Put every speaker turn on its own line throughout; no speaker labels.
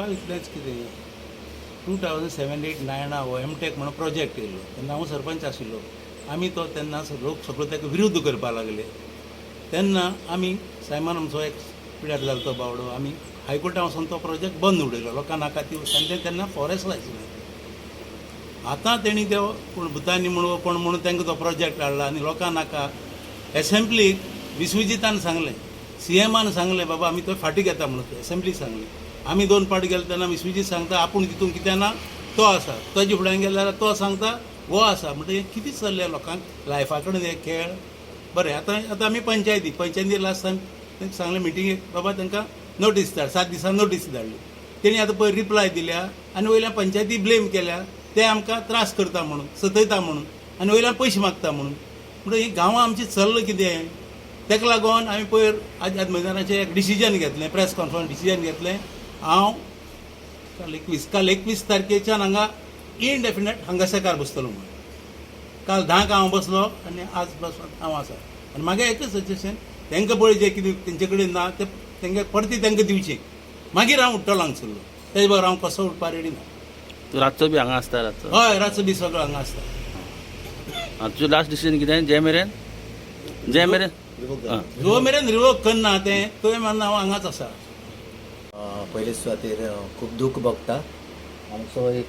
इतलेंच कितें, 2007, 8, 9 हो एमटेक म्हणून प्रोजेक्ट येयलो तेन्ना हांव सरपंच आशिल्लो. आमी तो तेन्ना लोक सगळो ताका विरुद्ध करपाक लागले. तेन्ना आमी सायमन आमचो एक पिड्यार जालो तो बावडो, आमी हायकोर्टान वचून तो प्रोजेक्ट बंद उडयलो. लोकांक नाका ती आनी ते तेन्ना फॉरेस्ट आशिल्लें. आतां तेणी ते कोण भुतानी म्हणून, कोण म्हणून तांकां तो प्रोजेक्ट हाडला आनी लोकांक नाका. एसेंब्लीक विश्वजितान सांगलें, सीएमान सांगलें, बाबा आमी तो फाटीं घेता म्हणून एसेंब्लीक सांगलें. आमी दोन पाट गेले तेन्ना विश्वजीत सांगता आपूण तितून कितें ना, तो आसा. ताजे फुड्यान गेले जाल्यार तो सांगता हो आसा. म्हणटकीर कितें चल्लें लोकांक लायफा कडेन हे खेळ? बरें, आतां आतां आमी पंचायती लास्ट टायम तांकां सांगलें मिटिंगेक, बाबा तांकां नोटीस धाड, 7 दिसां नोटीस धाडली. तेणी आतां पळय रिप्लाय दिल्या आनी वयल्यान पंचायती ब्लेम केल्या, ते आमकां त्रास करता म्हणून, सतयता म्हणून आनी वयल्यान पयशे मागता म्हणून. म्हणून ही गांवां आमची चल्लां कितें? ताका लागून आमी पयर आझाद मैदानाचेर एक डिसिजन घेतलें, प्रेस कॉन्फरन्स डिसिजन घेतलें. हांव काल 21 तारखेच्यान हांगा इनडेफिनेट हांगा बसतलो म्हणून. काल 10क हांव बसलो आनी आज बसून हांव आसा. आनी म्हागे एकच सजेशन, तांकां पळय जें कितें तेंचे कडेन ना तें तांकां परती तांकां दिवचें, मागीर हांव उठ्ठलो हांगसरलो. तेजे बगर हांव कसो उठपा रेडी ना.
तूं रातचो बी हांगा आसता रातचो?
हय, रातचो बी सगळो हांगा आसता.
आं, तुजें लास्ट डिसिजन कितें? जे मेरेन आं.
जो मेरेन रिवोक करना तें, थंय मेरेन हांव हांगाच आसा.
पयले सुवातेर खूब दूख भोगता. आमचो एक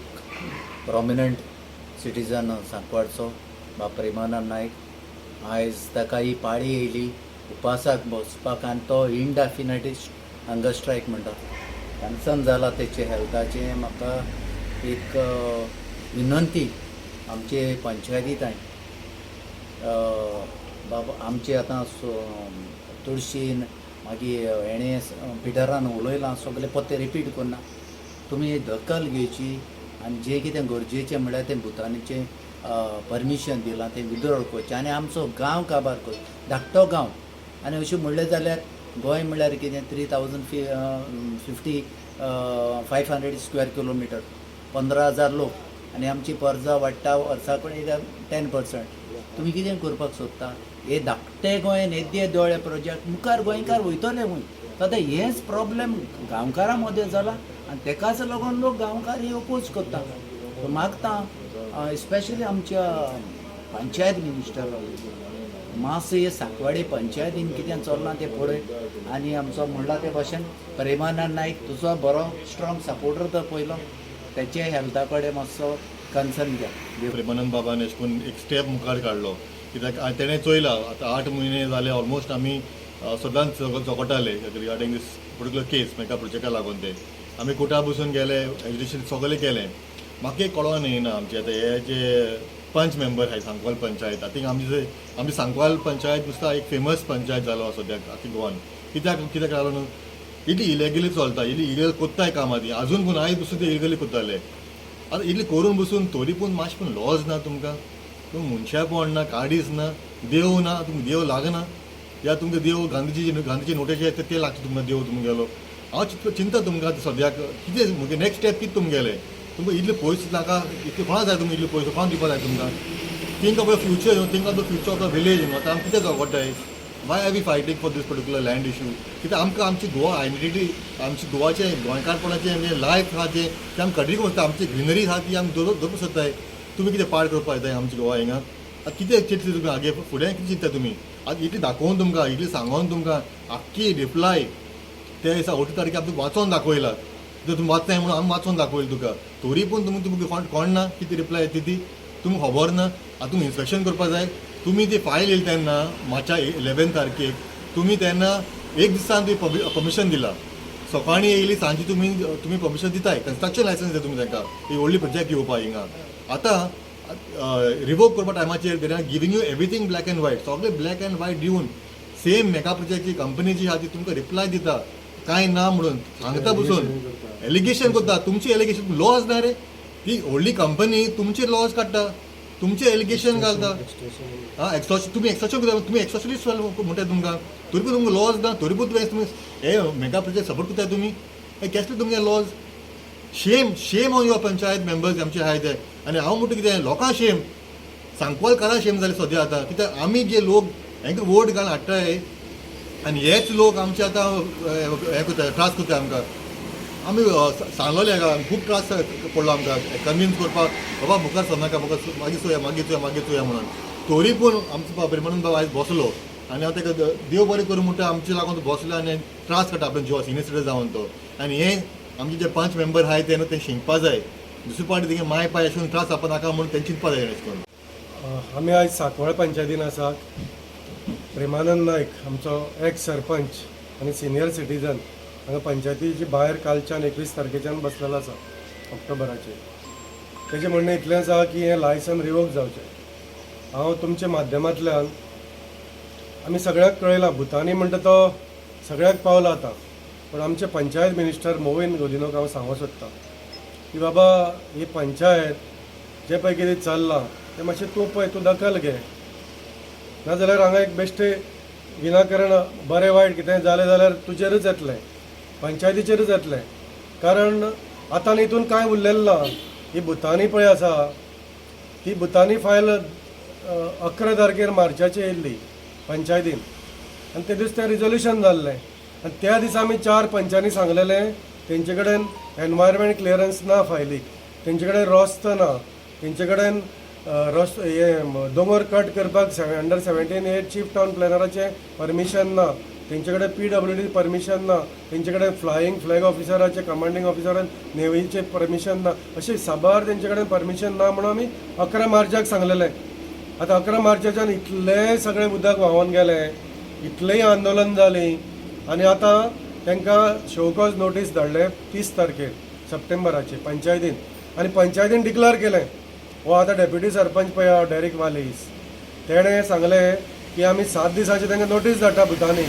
प्रोमिनंट सिटीजन सांकवाडचो बा प्रेमानंद नायक, आयज ताका ही पाळी येयली उपासाक बसपाक आनी तो इनडेफिनेट हंगर स्ट्रायक म्हणटा. कन्सर्न जाला तेचे हेल्थाचें. म्हाका एक विनंती आमचे पंचायतीताय, बाबा आमचे आतां तुळशीन मागीर हेणें पिटरान उलयलां सगळें, परतें रिपीट करना. तुमी दखल घेवची आनी जें कितें गरजेचें म्हणल्यार तें भुतानीचें परमिशन दिलां तें विड्रॉल करचें आनी आमचो गांव काबार करचो, धाकटो गांव. आनी अशें म्हणलें जाल्यार गोंय म्हणल्यार कितें, 3000 5500 square kilometre, 15,000 लोक आनी आमची परजा वाडटा वर्सा कडेन 10%. तुमी कितें करपाक सोदता हे धाकटे गोंयान? येदे दोळे प्रोजेक्ट मुखार गोंयकार वयतले खंय? आतां हेच प्रॉब्लेम गांवकारां मदें जाला आनी तेकाच लागून लोक गांवकार हे अपोज करता. मागता स्पेशली आमच्या पंचायत मिनिस्टर, मातसो हे सांकवाडे पंचायतीन कितें चल्लां तें पळय आनी आमचो म्हणला ते भाशेन प्रेमानंद नायक तुजो बरो स्ट्रॉंग सपोर्टर तो पयलो, तेचे हेल्था कडेन मातसो कन्सर्न घे.
प्रेमानंद बाबान अशें करून एक स्टेप मुखार काडलो, कित्याक तेणें चोयलां आतां 8 म्हयने जाले ऑलमोस्ट आमी सदांच झगडटाले regarding this particular case. Mega प्रोजेक्टा लागून ते आमी कोर्टा बसून गेले, एजुकेशन सगळें केलें. म्हाका एक कळोन येयना, आमचे आतां हे जे पंच मेंबर आहाय सांकवाल पंचायत, I think आमची सांकवाल पंचायत दिसता एक फेमस पंचायत जालो आसा सद्याक आख्खी गोवान. कित्याक कित्याक जालो न्हू, इतली इलिगली चलता, इतली इलिगल कोत्ताय कामां ती. अजून पूण आयज बसून ते इलिगली कोत्ताले. आतां इतली करून बसून तरी पूण मातशें पूण लॉज ना तुमकां? तुमकां मनशापण ना, काडीच ना, देव ना, तुमकां देव लागना या तुमकां देव गांधीजी नोटेचे ते ते लागता तुमकां देव तुमगेलो? हांव चिंता तुमकां आतां सद्याक कितें म्हगे नेक्स्ट स्टेप कितें तुमगेलें? तुमकां इतले पयशे नाका, इतले कोणा जाय तुमकां? इतले पयशे कोणाक दिवपा जाय तुमकां? Think of future, think of the future of the village न्हू. आतां आमी कितें झगडटाय? Why are we fighting for this particular land issue? कित्याक आमकां आमची गोवा आयडेंटिटी, आमची गोवाचें गोंयकारपणाचें म्हणजे लायफ आहा तें तें आमी कंटिन्यू करता. आमची ग्रिनरी आहा ती आमी दवरपाक सोदताय. तुमी कितें पाड करपाक येताय आमची गोवा हिंगा? आतां कितें चिंतलें तुमी? आगे फुडें कितें चिंत्ता तुमी? आतां इतली दाखोवन तुमकां, इतली सांगोन तुमकां, आख्खी रिप्लाय ते दिसा 18 तारखे आमी वाचोन दाखयला. जर तुमी वाचताय म्हणून आमी वाचोन दाखयली तुका, तरी पूण तुमी तुमकां कोण कोण ना कितें रिप्लाय येता ती तुमकां खबर ना. आतां तुमी इन्स्पेक्शन करपा जाय. तुमी ती फायल येयली तेन्ना मार्चा 11 तारखेक, तुमी तेन्ना एक दिसान तुमी परमिशन दिला. सकाळीं येयली, सांजची तुमी परमिशन दिताय, कन्स्ट्रक्शन लायसन्स दिता तुमी तांकां ही व्हडली प्रोजेक्ट घेवपाक हिंगा. आतां रिवोक करपा टायमाचेर they are giving you everything black and white, सगळें ब्लॅक अँड व्हायट दिवन सेम मेगा प्रोजेक्टची कंपनी जी आहा ती तुमकां रिप्लाय दिता, कांय ना म्हणून सांगता बसून एलिगेशन करता. तुमची एलिगेशन लॉज ना रे. ती व्हडली कंपनी तुमचे लॉज काडटा, तुमचे एलिगेशन घालता. हा, एक्सॉर्शन, तुमी एक्सॉर्शन करता, तुमी एक्सॉर्शनिस्ट म्हणटा तुमकां. तरी पूण तुमकां लॉज ना, तरी पूण तुमी हे मेगा प्रोजेक्ट सपोर्ट करताय तुमी. हे केसले तुमगे laws? Shame, shame on your panchayat members आमचे आहाय ते. आनी हांव म्हणटा कितें, लोकांक शेम, सांकवालकारां शेम जाले सद्या आतां, कित्याक आमी जे लोक हांकां वोट घालून हाडटाय आनी हेच लोक आमचे आतां हें करता, त्रास करता आमकां. आमी सांगलोले हाका खूब त्रास पडलो आमकां कन्विन्स करपाक, बाबा मुखार सरनाका, मुखार मागीर चोया, मागीर चोया, मागीर चोया म्हणून. तरी पूण आमचो प्रेमानंद बाब आयज बसलो आनी हांव ताका देव बरें करूं म्हणटा, आमचे लागून तो बसलो आनी त्रास काडटा आपल्या जिवा सिनियर सिटीजन जावन तो. आनी हे आमचे जे पंच मेंबर आहाय ते न्हू ते शिंकपा जाय, दुसरे पावटी तेंगे माय पाय अशें त्रास जावपा नाका म्हणून तें चिंतपा जाय अशें करून.
आमी आयज सांकवाळ पंचायतीन आसात. प्रेमानंद नायक आमचो एक्स सरपंच आनी सिनियर सिटीजन हांगा पंचायतीचे भायर कालच्यान 21 तारखेच्यान बसलेलो आसा ऑक्टोबराचेर. तेजें म्हणणें इतलें आसा की हें लायसन रिवोक जावचें. हांव तुमच्या माध्यमांतल्यान आमी सगळ्यांक कळयलां, भुतानी म्हणटा तो सगळ्याक पावला आतां, पूण आमचे पंचायत मिनिस्टर मोविन गोदिनोक हांव सांगूंक सोदतां की बाबा ही पंचायत जें पळय कितें चल्लां तें मातशें तूं पळय, तूं दखल घे, नाजाल्यार हांगा एक बेश्टें विनाकारण बरें वायट कितेंय जालें जाल्यार तुजेरूच येतलें, पंचायतीचेरूच येतलें. कारण आतां हितून कांय उरलेलें ना. ही भुतानी पळय आसा ती भुतानी फायल 11 तारखेर मार्चाची येयल्ली पंचायतीन आनी ते दीस तें रिजोल्युशन जाल्लें आनी त्या दिसा आमी 4 पंचांनी सांगलेलें तेंचे कडेन एनवायरमेंट क्लियरन्स ना फायलीक, तेंचे कडेन रस्तो ना, तेंचे कडेन रस्तो हे दोंगर कट करपाक अंडर 17(8) चीफ टावन प्लॅनराचें परमिशन ना, तेंचे कडेन PWD permission ना, तेंचे कडेन फ्लायींग फ्लॅग ऑफिसराचें कमांडींग ऑफिसरान नेव्हीचें परमिशन ना, अशें साबार तेंचे कडेन परमिशन ना म्हणून आमी 11 मार्चाक सांगलेलें. आतां 11 मार्चाच्यान इतलें सगळें उदक व्हांवोन गेलें, इतलेंय आंदोलन जालीं आनी आतां तांकां शोकॉज नोटीस धाडलें 30 तारखेर सप्टेंबराचे पंचायतीन आनी पंचायतीन डिक्लेअर केलें हो आतां डेप्युटी सरपंच पळय डेरीक वालीस तेणें सांगलें की आमी 7 दिसांची तांकां नोटीस धाडटा भुतानी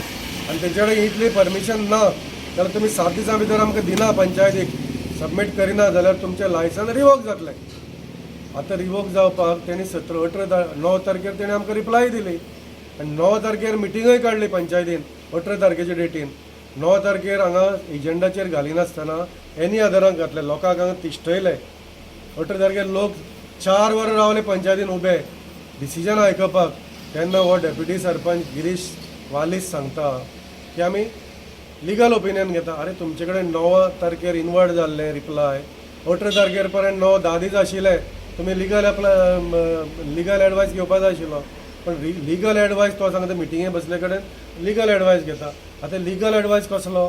आनी तेंचे कडेन इतली परमिशन ना जाल्यार तुमी 7 दिसां भितर आमकां दिना पंचायतीक सबमीट करिना जाल्यार तुमचें लायसन रिवोक जातलें. आतां रिवोक जावपाक तेणी 17, 18, 9 तारखेर तेणी आमकां रिप्लाय दिली आनी 9 तारखेर मिटिंगय काडली पंचायतीन 18 तारखेचे डेटीन. 9 तारखेर हांगा एजंडाचेर घालिनासतना एनी अदरांक घातले, लोकांक हांगा तिश्टयले. 18 तारखेर लोक 4 वरां रावले पंचायतीन उबे डिसिजन आयकपाक. तेन्ना हो डेप्युटी सरपंच गिरीश वालीस सांगता की आमी लिगल ओपिनियन घेता. अरे तुमचे कडेन 9 तारखेर इनवर्ड जाल्लें रिप्लाय, 18 तारखेर पर्यंत 9-10 दीस आशिल्ले, तुमी लिगल एप्लाय लिगल एडवायस घेवपा जाय आशिल्लो. पण लिगल एडवायस तो सांगता मिटिंगे बसले कडेन लिगल एडवायस घेता. आतां लिगल एडवायस कसलो?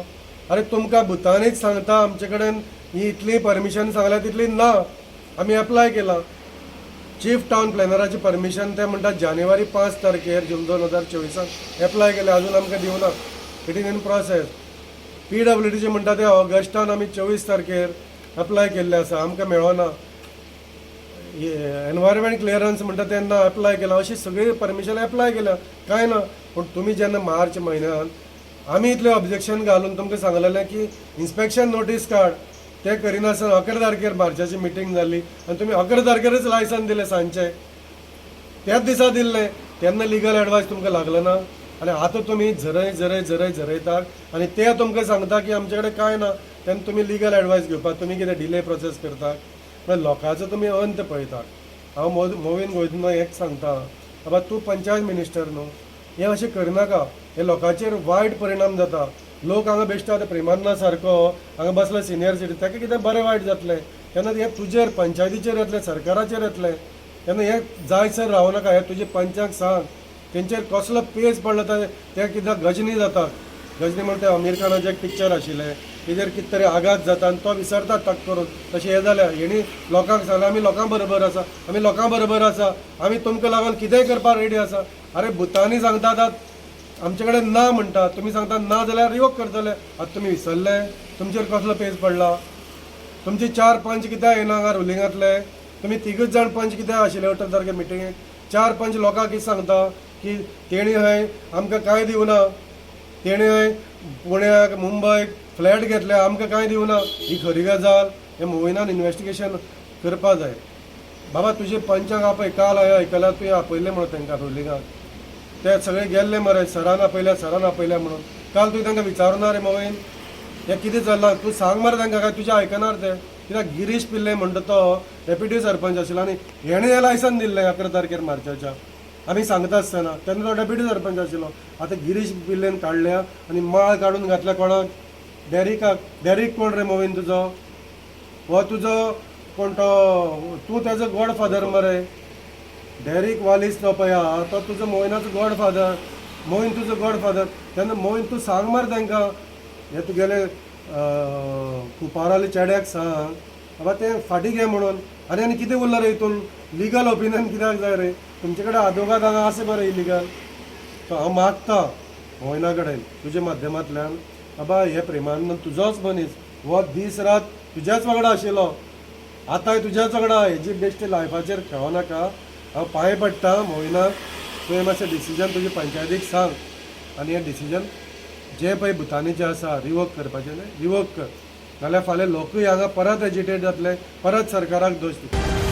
अरे तुमकां भुतानीच सांगता आमचे कडेन ही इतली परमिशन सांगल्या तितली ना, आमी एप्लाय केलां. चीफ टावन प्लॅनराची परमिशन ते म्हणटा जानेवारी 5 तारखेर जून 2024 एप्लाय केलें, अजून आमकां दिवना, it is in process. PWDचे म्हणटा ते ऑगस्टान आमी 24 तारखेर एप्लाय केल्लें आसा, आमकां मेळोना. एनवायरमेंट क्लियरन्स म्हणटा तेन्ना एप्लाय केलां, अशी सगळी परमिशन एप्लाय केल्या, कांय ना. पूण तुमी जेन्ना मार्च म्हयन्यान आमी इतलें ऑब्जेक्शन घालून तुमकां सांगलेलें की इन्स्पेक्शन नोटीस काड, तें करिनासतना 11 तारखेर मार्चाची मिटींग जाली आनी तुमी 11 तारखेरच लायसन दिलें सांजचें, त्याच दिसा दिल्लें, तेन्ना लिगल एडवायस तुमकां लागलो ना. आनी आतां तुमी झरय झरय झरय झरयतात आनी ते तुमकां सांगता की आमचे कडेन कांय ना, तेन्ना तुमी लिगल एडवायस घेवपाक तुमी कितें डिले प्रोसेस करतात, म्हळ्यार लोकांचो तुमी अंत पळयतात. हांव मोविन गोविंदो हेंच सांगता, बाबा तूं पंचायत मिनिस्टर न्हू, हें अशें करनाका, हे लोकांचेर वायट परिणाम जाता. लोक हांगा बेश्टो आतां प्रेमानंदा सारको हांगा बसला सिनियर सिटीजन, ताका कितें बरें वायट जातलें तेन्ना हें तुजेर पंचायतीचेर येतलें, सरकाराचेर येतलें. तेन्ना हें जायसर रावनाका, नाका, हें तुजे पंचांक सांग तेंचेर कसलो पेज पडलो ते कित्याक गजनी जाता. गजनी म्हणटा ते अमीर खानाचें एक पिक्चर आशिल्लें, तेजेर कितें तरी आघात जाता आनी तो विसरता टक करून. तशें हें जालें, हेणी लोकांक सांगलें आमी लोकां बरोबर आसा, आमी लोकां बरोबर आसा, आमी तुमकां लागून कितेंय करपाक रेडी आसा. अरे भुतानी सांगता आतां आमचे कडेन ना म्हणटा, तुमी सांगता ना जाल्यार रिवोक करतले. आतां तुमी विसरले तुमचेर कसलो पेज पडला? तुमचे 4 पंच कित्याक येना हांगा रुलिंगांतले? तुमी तिगूच जाण पंच कित्याक आशिल्ले 18 तारखे मिटिंगेक? 4 पंच लोकांक कितें सांगता की तेणी हय आमकां कांय दिवना, तेणी हय पुण्याक मुंबयक फ्लॅट घेतले, आमकां कांय दिवना. ही खरी गजाल? हें मोविनान इन्वेस्टिगेशन करपा जाय. बाबा तुजे पंचांक आपय, काल हांवें आयकलां तुवें आपयल्लें म्हणून तांकां रुलिंगाक, ते सगळे गेल्ले मरे, सरान आपयल्या, सरान आपयल्या म्हणून. काल तुवें तांकां विचारुना रे मोविन, हें कितें चल्लां तूं सांग मरे तांकां, काय तुजें आयकनार ते? कित्याक गिरीश पिल्ले म्हणटा तो डेप्युटी सरपंच आशिल्लो आनी हेणें हें लायसन दिल्लें 11 तारखेर मार्चाच्या, आमी सांगता आसतना तेन्ना तो डेप्युटी सरपंच आशिल्लो. आतां गिरीश पिल्लेन काडल्या आनी माळ काडून घातल्या कोणाक? डॅरिकाक. डॅरीक कोण रे मोविन तुजो? हो तुजो कोण तो? तूं तेजो गॉड फादर मरे. डॅरीक वालीस तो पळय आहा तो तुजो मोहिनाचो गॉड फादर. मोहीन तुजो गॉड फादर. तेन्ना मोहीन तूं सांग मरे तांकां, हे तुगेले कुपाराले चेड्याक सांग बाबा तें फाटीं घे म्हणून. आनी आनी कितें उरलां रे हितून? लिगल ओपिनियन कित्याक जाय रे? तुमचे कडेन आदवोगाद हांगा आसा बरें इलिगल. सो हांव मागता मोहिना कडेन तुज्या माध्यमांतल्यान, बाबा हे प्रेमानंद तुजोच मनीस, हो दीस रात तुज्याच वांगडा आशिल्लो, आतांय तुज्याच वांगडा. हेजी बेश्टी लायफाचेर खेळो नाका. हांव पांय पडटा मोहिनाक, तुवें मातशें डिसिजन तुजे पंचायतीक सांग आनी हें डिसिजन जे पळय भुतांनी जें आसा रिवोक करपाचें न्ही, रिवोक कर, नाल्यार फाल्यां लोकूय हांगा परत एजिटेट जातले, परत सरकाराक दोश दितले.